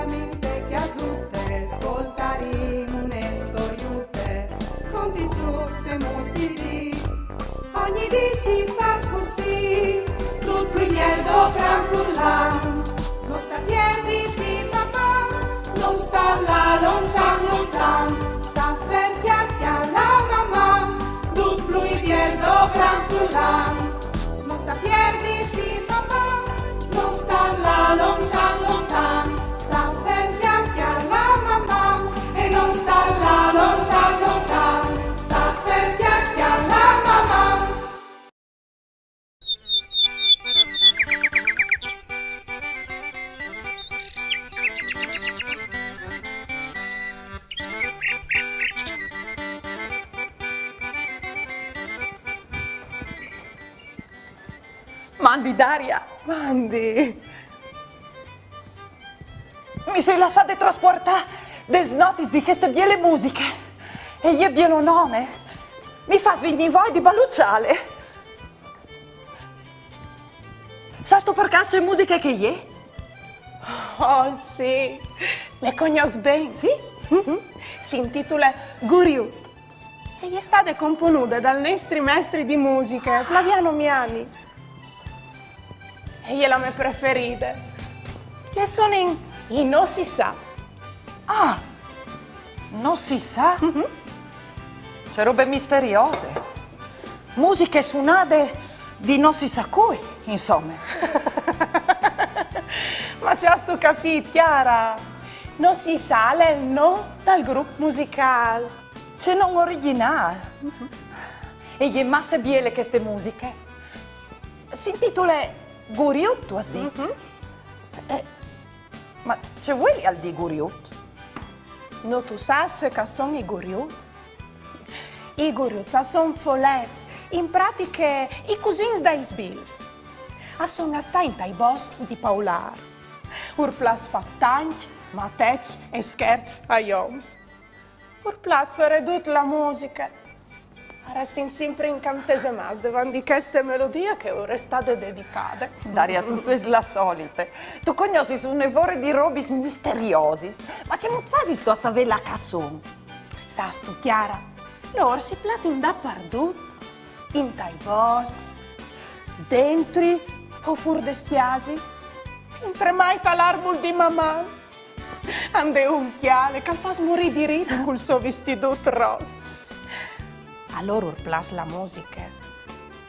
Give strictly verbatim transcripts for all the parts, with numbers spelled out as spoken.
Minte cjasute, scoltarìn une storiute, con di trucs e muls di dì. Ogni dì si fâs cussì, dut plui biel dopran furlan. No sta pierditi, papà, no sta lâ lontan, lontan. Sta fer, cjacal la mamà, dut plui biel dopran furlan. No sta pierditi, papà, no sta lâ lontan, lontan. Sta fer, cjacal la mamà, e no sta lâ lontan, lontan. Sta fer, cjacal la mamà. Mandi, Daria! Mandi! Mi soi lassade trasportâ des notis di cheste biele musiche. E je bielonone. Mi fâs vignî voie di baluçâle. Sâstu par câs ce musiche che e je? Oh, sì, le cognòs ben. Sì? Mhm. Si intitule Guriut. E je stade componude dal nestri mestri di musiche, Flaviano Miani. E je la mê preferide. Le sonin i No si sa. Ah, No si sa? Mhm. Ce robe misteriose. Musiche sunade di no si sa cui, insome. Ma ce âstu capît, Chiara? No si sa al è il non dal grup musicâl. Ce non origjinâl. Mhm. E je masse biele cheste musiche. Si intitule Guriut, tu âs dit? Mhm. Eh, ma ce vuelial dî guriut? No tu sâs ce che a son i guriuts? I guriuts a son folets, in pratiche i cusins dai sbilfs. A son a stâ intai boscs di Paulâr. Ur plâs fâ tancj mateçs e scherçs ai oms. Ur plâs soredut la musiche. A restin simpri incantesemâts devant di cheste melodie che ur è stade dedicade. Daria, tu sês la solite. Tu cognossis une vore di robis misteriosis. Ma cemût fasistu a savê là che a son? Sâstu, Chiara, lôr si platin dapardut. Intai boscs, dentri o fûr des cjasis, fintremai tal arbul di Maman. Ande un cjale che al fâs murî di ridi cul so vistidut ros. A lôr ur plâs la musiche.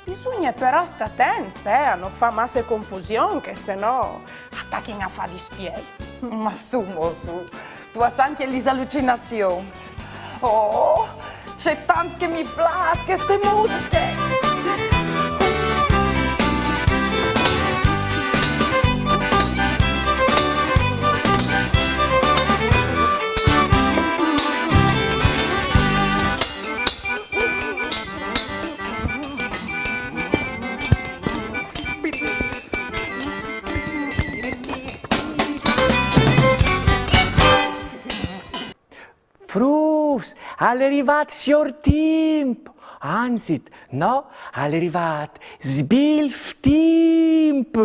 Bisugne però stâ atents, eh, a no fâ masse confusion, che se no a tachin a fâ dispiets. Ma sù, mo sù, tu âs ancje lis alucinazions. Oh, ce tant che mi plâs cheste musiche! Fruts, al è rivât siôr Timp! Anzit, no, al è rivât Sbilf Timp!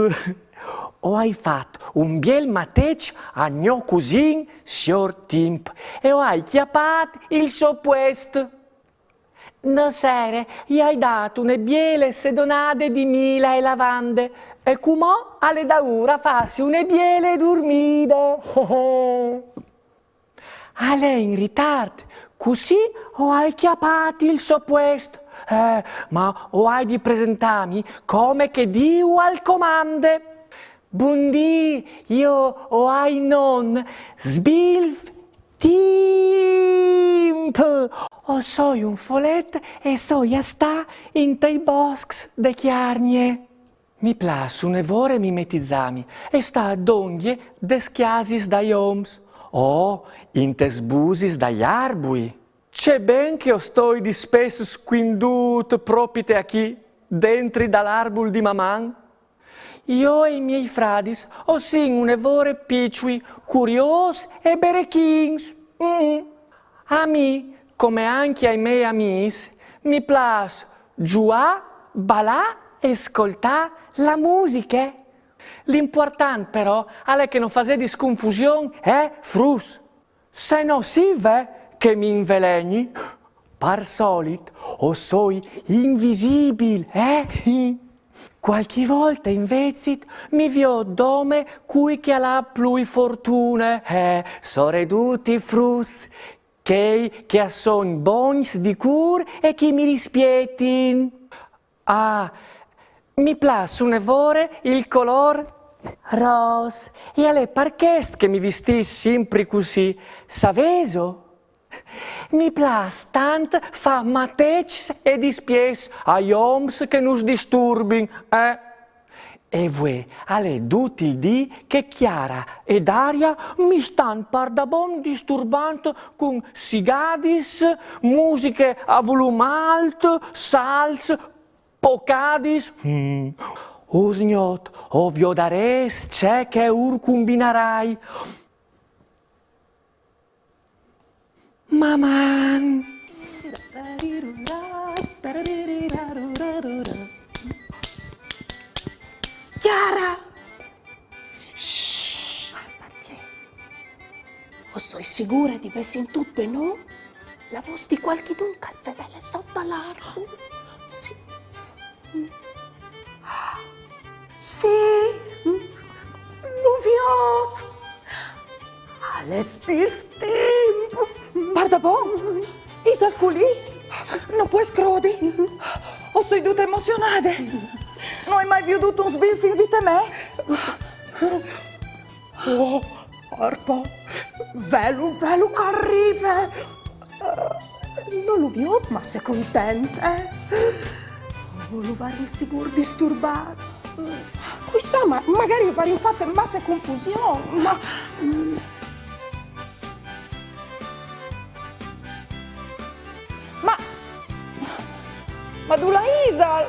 O ai fat un biel mateç a gno cusin, siôr Timp, e o ai cjapât il so puest. Dossere i ai dât une biele sedonade di mîl e lavande, e cumò al è daûr a fâsi une biele durmide. Al è in ritart, cussì o ai cjapât il so puest. Eh, ma o ai di presentâmi come che Diu al comande. Bundì, jo o ai non Sbilf Timp. O soi un folet e soi a stâ intai boscs de Cjargne. Mi plâs une vore mimetizâmi e stâ dongje des cjasis dai oms, o intes busis dai arbui. Ce ben che o stoi dispès scuindût propite achì, dentri dal arbul di Maman! Jo e i miei fradis o sin une vore piçui, curiôs e berechins. Mm. A mi, come ancje ai miei amîs, mi plâs zuiâ, balâ e scoltâ la musiche. L'impuartant però al è che no fasedis cunfusion, eh, fruts? Se no sì ve che mi invelegni. Par solit o soi invisibil, eh? Cualchi volta invezit mi viôt dome cui che al à plui fortune, eh? Soredut i fruts, chei che a son bogns di cûr e che mi rispietin. Ah, mi plâs une vore il colôr ros, e al è par chest che mi vistìs simpri cussì, savêso? Mi plâs tant fâ mateçs e dispiets ai oms che nus disturbin, eh? E vuê al è dut il dì che Chiara e Daria mi stan pardabon disturbant cun sigadis, musiche a volum alt, salts, pocadis. Mm. Usgnot, o viodarês ce che ur cumbinarai. Maman! Chiara! Shh! Parcè? O soi sigure di vê sintût benon la vôs di cualchidun che al fevele sot dal arbul. Sì. Sì, lu viôt. Al è sbilf timp. Pardabon, isal culì? No pues crodi. O soi dute emozionade. No ai mai viodût un sbilf in vite mê. Oh, arpa, velu, velu che al rive. Eh, no lu viôt masse content, eh? Oh, lu varìn sigûr disturbât. Cui sa, ma magari o varìn fat masse confusion, ma... Ma, ma dulà isal?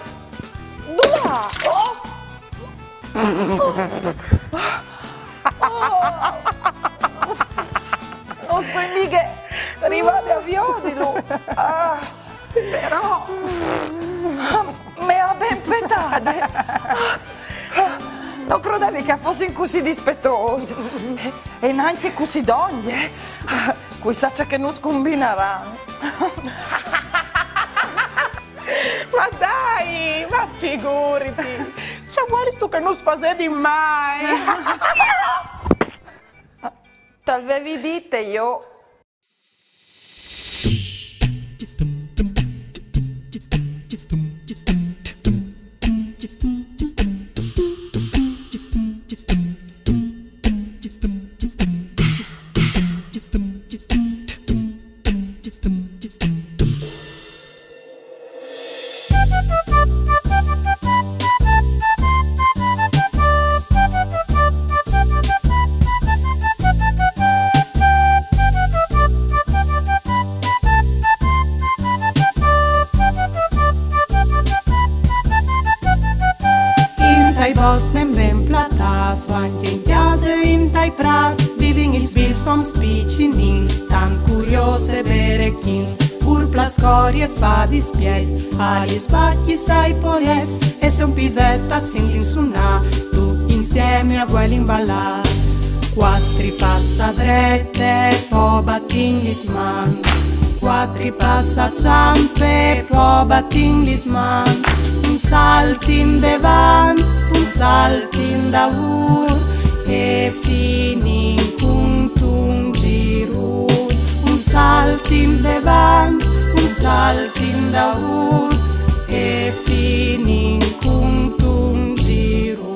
Dulà? Oh! Oh! Oh! No soi mighe rivade a viodilu. Ah, però me à ben petade. No crodevi che a fossin cussì dispetôs. E nancje cussì dongje. Cui sa ce che nus cumbinaran. Ma dai, ma figuriti. Ce vuelistu che nus fasedin mai? Tal vevi dite jo. Intai boscs ben ben platâts, o ancje in cjase o intai prâts, vivin i sbilfs, oms piçinins, tant curiôs e berechins, ur plâs cori e fâ dispiets, ai sbacjis, ai polets, e se un pivet a sintin sunâ, ducj insiemi a vuelin balâ. Cuatri pas a drete, po batin lis mans, cuatri pas a çampe, po batin lis mans, un salt indevant, un salt indaûr, e finìn cuntun zirûl. Un salt indevant, un salt indaûr, e finìn cuntun zirûl.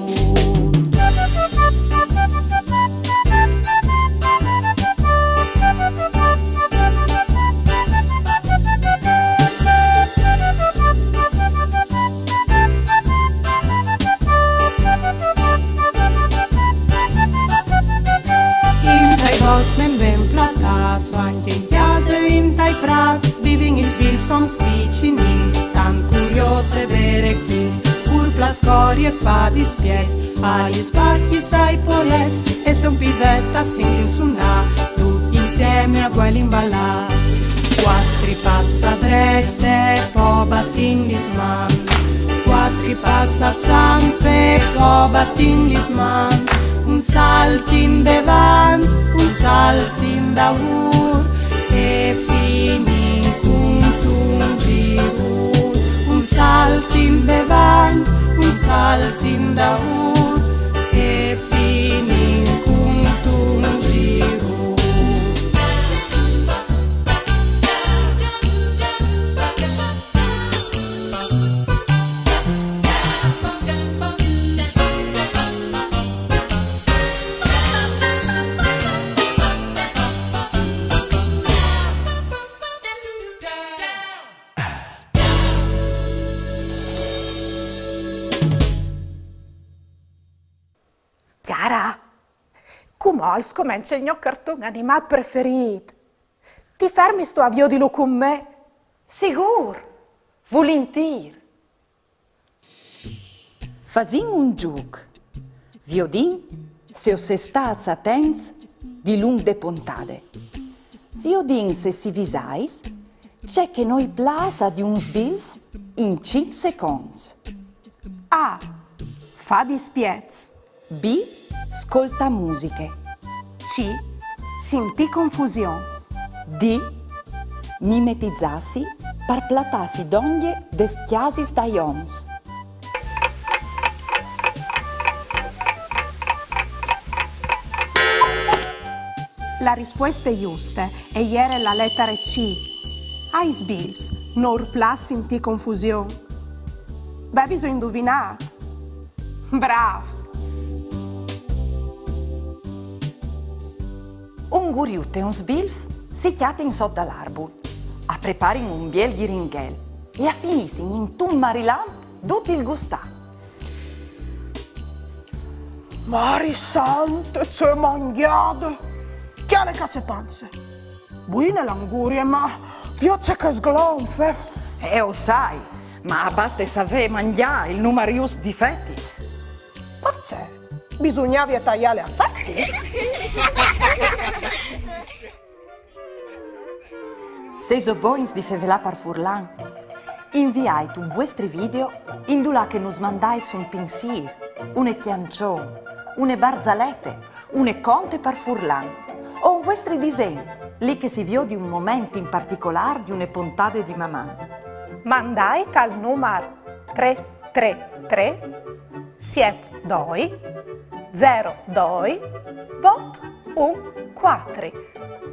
Intai boscs ben ben platâts, o ancje in cjase o intai prâts, vivin i sbilfs, oms piçinins, tant curiôs e berechins, ur plâs cori e fâ dispiets, ai sbacjis, ai polets, e se un pivet a sintin sunâ, ducj insiemi a vuelin balâ. Cuatri pas a drete, po batin lis mans, cuatri Passa ciampe, co batìn lis mans, un salt indevant, un salt indaûr, e finìn cuntun girûr. Un salt indevant, un salt indaûr, e finìn cuntun girûr. Chiara, cumò al scomence il gno carton animât preferît. Ti fermistu a viodilu cun me? Sigûr! Vulintîr! Fasìn un zûc. Viodìn se o sês stâts atents dilunc de pontade. Viodìn se si visais ce che no i plâs a di un sbilf in cinc seconts. A. Fâ dispiets. B. Scoltâ musiche. C. Sintî confusion. D. Mimetizâsi par platâsi dongje des cjasis dai oms. La rispueste juste e jere la letare C. Ai sbilfs no ur plâs sintî confusion. Veviso induvinât? Brâfs! Un guriut e un sbilf si cjatin sot dal arbul, a preparin un biel ghiringhel e a finissin intun marilamp dut il gustâ. Mari sante, ce mangjade! Cjale ca ce panze! Buine la angurie, ma viôt ce che e sglonfe! Eh, o sai, ma baste savê mangjâ il numar just di fetis. Parcè? Bisugnavie taiâle a fetis? Sêso bogns di fevelâ par furlan? Inviait un vuestri video indulà che nus mandais un pinsîr, une cjançon, une barzalete, une conte par furlan, o un vuestri disen, li che si viodi un moment in particolâr di une pontade di Maman. Mandait al numar trê trê trê siet doi zero doi vot un cuatri,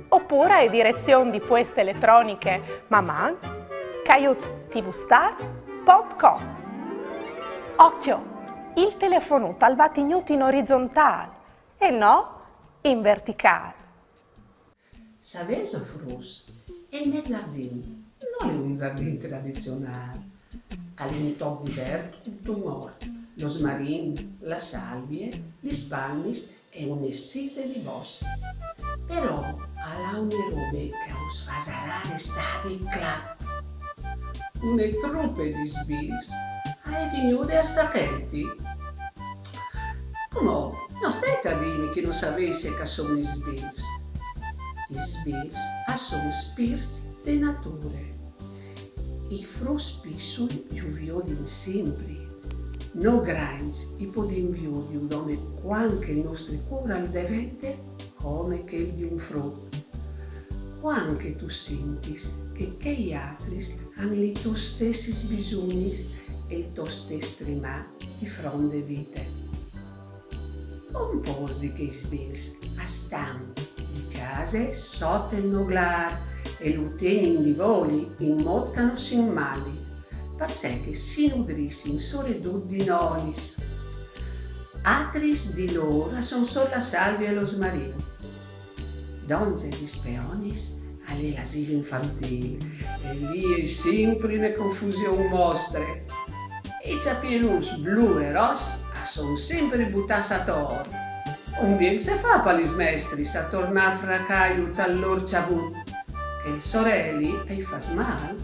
opûr ae direzion di pueste eletroniche maman caiut tvstar pont com. Ocjo, il telefonut al va tignût in orizontâl e no in verticâl. Savêso, fruts, il gno zardin nol è un zardin tradizionâl. Al è un toc di vert cuntun ort, l'osmarin, la salvie, lis palmis e une cise di bos. Però al à une robe che us fasarà restâ di clap. Une trupe di sbilfs e je vignude a stâ chenti. Cumò, no stait a dîmi che no savês ce che a son i sbilfs. I sbilfs a son spirts de nature. I fruts piçui ju viodin simpri. Nô grancj i podìn viodiju dome cuant che il nestri cûr al devente come chel di un frut. Cuant che tu sintis che chei altris a àn lis tôs stessis bisugnis e il to stes trimâ di front de vite. Un pôcs di chei sbilfs a stan in cjase sot il noglâr e lu tegnin di voli in mût che no si inmali, parcè che si nudrissin soredut di nolis. Altris di lôr a son sot la salvie e l'osmarin. Dongje lis peonis al è l'asîl infantîl, e li e je simpri une confusion mostre. I cjapieluts blu e ros a son simpri butâts ator. Un biel ce fâ pa lis mestris a tornâ a fracâju tal lôr cjavut, che il soreli i fâs mâl,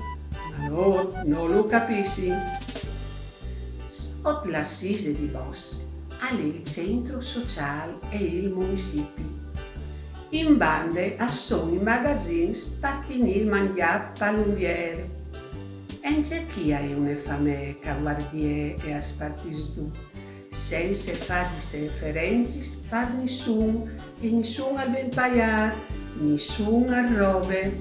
ma lôr no lu capissin. Sot la cise di bos al è il centro sociâl e il municipi. In bande a son i magazins par tignî il mangjâ pal unvier. Encja chi a è une famee ch'a vuardiè e a spartìs dut, sense fâ diferencis par nissun, e nissun al ven paiât, nissun al robe.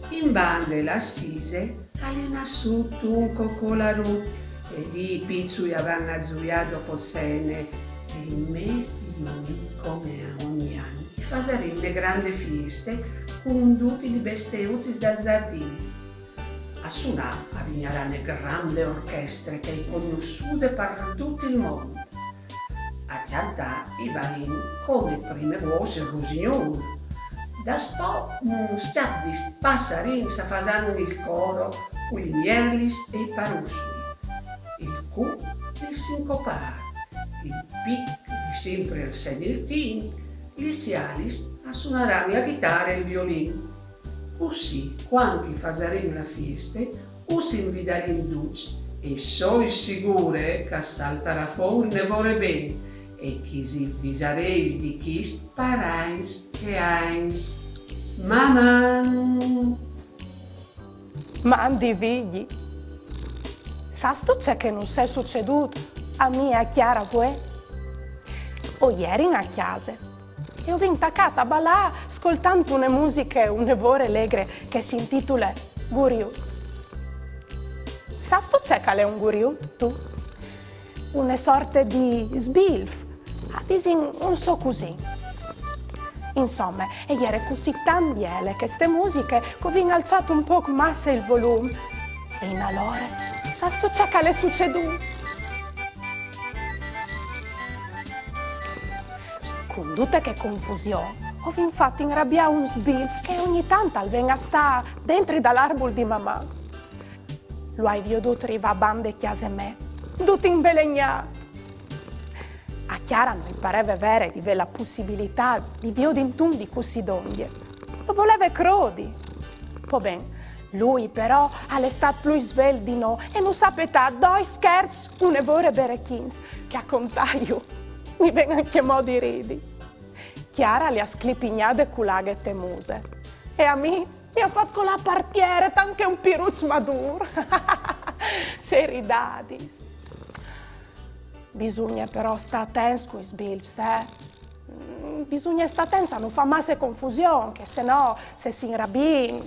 In bande la Sise al è nassût un cocolarut, e li i piçui a van a zuiâ dopo cene, e in mês di Juni, come a ogni an, i fasarìn une grande fieste cun dutis lis besteutis dal zardin. A sunâ a vignarà une grande orchestre che a è cognossude par dut il mont. A cjantâ i varìn come prime vôs il rusignûl. Daspò un scjap di passarins a fasaran il coro cui mierlis e i parussui. Il cuc il sincopât, il pic di simpri al segna il timp, lis sialis a sunaran la ghitare e il violin. Cussì, cuant ch'i fasarìn la fieste, us invidarìn ducj, e soi sigure ch'a saltarà fûr une vore ben, e ch'i si visareis di chist par agns e agns. Maman! Mandi Vigji! Sâstu ce che nus è sucedût a mi e a Chiara vuê? O jerin a cjase e o vin tacât a balâ scoltant une musiche une vore legre che si intitule Guriut. Sâstu ce che al è un guriut, tu? Une sorte di sbilf, a disin un so cusin. Insome, e jere cussì tant biele cheste musiche che o vin alçât un pôc masse il volum. E inalore, sâstu ce che al è sucedût? Cun dute chê confusion, o vin fat inrabiâ un sbilf che ogni tant al ven a stâ dentri dal arbul di Maman. Lu ai viodût rivâ bande cjase mê, dut imbelegnât. A Chiara no i pareve vere di vê la pussibilitât di viodint un di cussì dongje. Lu voleve crodi. Po ben, lui però al è stât plui svelt di nô e nus à petât doi scherçs une vore berechins, che a contâju mi ven ancjemò di ridi. Chiara le à sclipignade cu la aghe te muse. E a mi mi à fat colâ par tiere tant che un piruç madûr. Ce ridadis. Bisugne però stâ atents cui sbilfs, eh? Mm, bisugne stâ atents a no fâ masse confusion, che se no, se si inrabiin,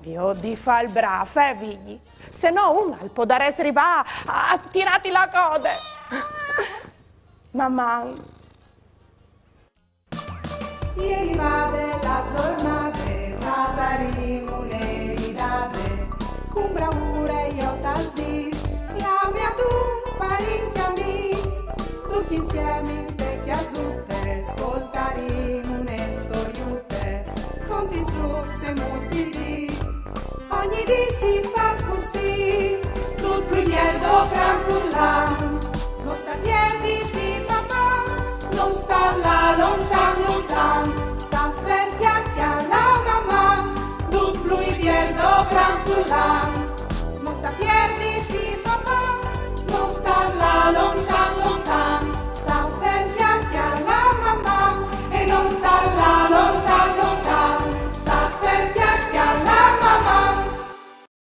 viôt di fâ il brâf, eh, Vigji? Se no un al podarès rivâ a, a tirâti la code. Maman! E rivade la zornade, fasarìn une ridade, cun bravure jo tal dîs, clamìn un parint di amîs, ducj insiemi inte cjasute, scoltarìn une storiute, contint zûcs e muts di dì. Ogni dì si fâs cussì, dut plui biel dal gran furlan. No sta pierditi, papà, no sta lâ lontan.